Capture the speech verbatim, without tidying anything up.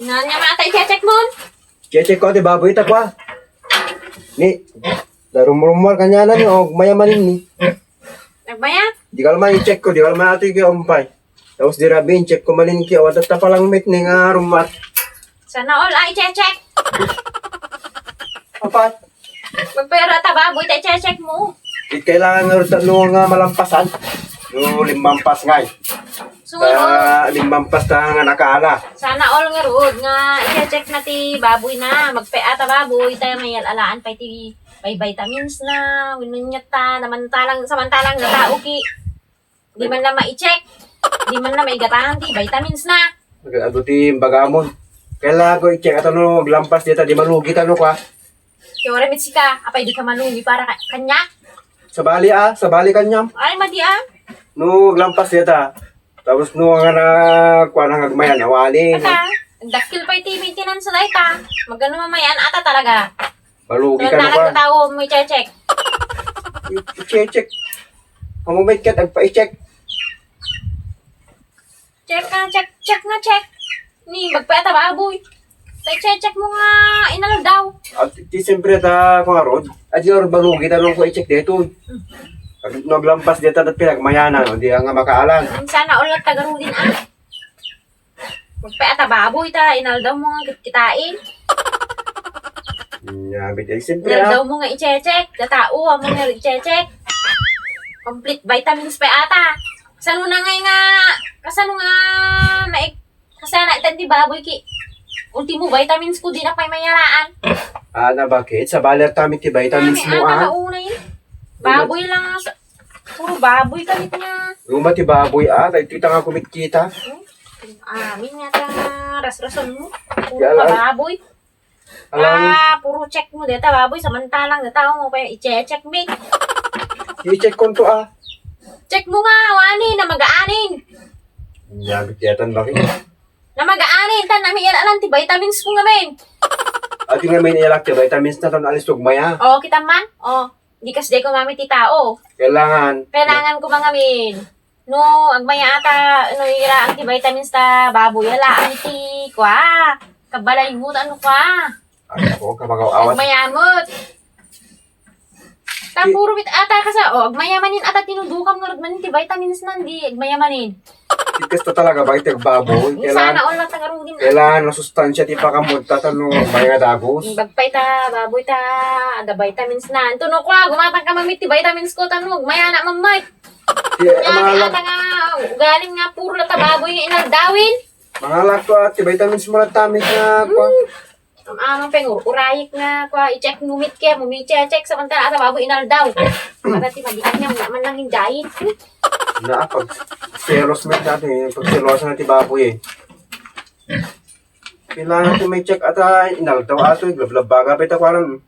Nanya man ata i-check mo? Check ko ti baboy ta kua. Ni, darumrumuar kaniana ni, o, agmaya manen ni. Agmaya? Di ka man i-check ko, di ka man atoy ki umpay. Tapos di rabi, check ko manen ki, awan ta palangmit ni nga rumar. Sana all ay check. Apa? Magpera ta baboy ta check mo. Di kailangan nga rod no nga malampasan. No, limampas ngay. Sunod. Ta limampas ta nga nakaala. Sana all nga rod nga i-check na ti baboy na. Magpera ta baboy ta mayal-alaan pa iti may vitamins na, winwinyat ta, namantalang, samantalang nga tao ki. Di man lang ma-check. Di man lang maigatahan ti vitamins na. Adu ti imbagamon. Kailangan ko i-check ata no aglampas dita, di malugi ta no kua. Kaya wala mit sika, apay di ka malugi para ka, kanya? Sabali, ah, sabali kanya. Ay, madi, ah. No aglampas dita. Tapos no nga na, kua na nga agmayan, awali, no? Ata, nagdakkel pa iti maintenance na ita. Magano mamayan, ata talaga. Malugi ka na kua. Tao mo i-check. I-, i-check. Amo met ket agpa-check. Check nga, check, check nga, check. Ni, magpayat a baboy. Ta i-check mo nga inaldaw. At ti siyempre ta, kung arod, at yung arod malugi ta nung ko i-check dito. Pag naglampas dito at pinagmayanan, o di nga makaalan. Sana all at tagarugin, ah. Magpayat a baboy ta, inaldaw mo nga kitkitain. Nya, bigay siyempre, ah. Inaldaw mo nga i-check, ta tao, amo nga i-check. Complete vitamins pa ata. Kasano na ngay nga, kasano nga, naik-, kasano na itan ti baboy ki, ultimo vitamins ko, di na pay mayaraan. Ah, na bakit? Sa baler tamit ti vitamins mo, ah. Baboy lang, sa, puro baboy kami nga. Luma ti baboy, ah. Kay kita nga kumitkita. Hmm? Amin nga ta rasrason mo. Puro baboy. Alam. Ah, puro check mo deta baboy, samantalang deta, oh, kaya i-check mi. I-check ko to, ah. Check mo nga, wani, na magaanin. Yabit yatan bakit? Na magaanin, tan, nami, alam ti vitamins ko ngamin. Ati ngamin, ilak ti vitamins na tan, alis tugmaya. Oh, kita man? Oh. Di kas di ko mami ti tao. Kailangan. Kailangan ko mangamin. No, agmaya ata, no, ira ang ti vitamins ta baboy, ala, ang ti, kwa. Kabalay mo, ano kwa? Ay, ako, kamagaw awat. Agmaya mo. Ta puro mit ata kasa, oh, agmaya manin ata tinudukam nga rod manin ti vitamins nan, di, agmaya manin. Ti kasta talaga, bakit ti agbaboy? Sana all na tagarugin, ah. Kailangan na sustansya ti pakamudta, ta no, may nga dagos. Bagpay ta, baboy ta, ada vitamins na. Anto no kwa, gumatang ka mamit ti vitamins ko, ta no, maya na mamay. Ti, ata nga, ugaling nga, puro la ta baboy nga inaldawin. Mangalak ko, ah, ti vitamins mo lang tamit nga, kwa. Hmm. Am-, amang pengur-urayik nga, kwa, i-check mo mit kaya, mo mi-check, check, samantala, ata baboy inaldaw. Para ti madikat nga, wala man lang yung diet. Na, pag selos mo dati, pag selos na ti baboy, eh. Kailangan ti may check ata inaldaw ato, eh, lablabbaga pa ita, kwanan.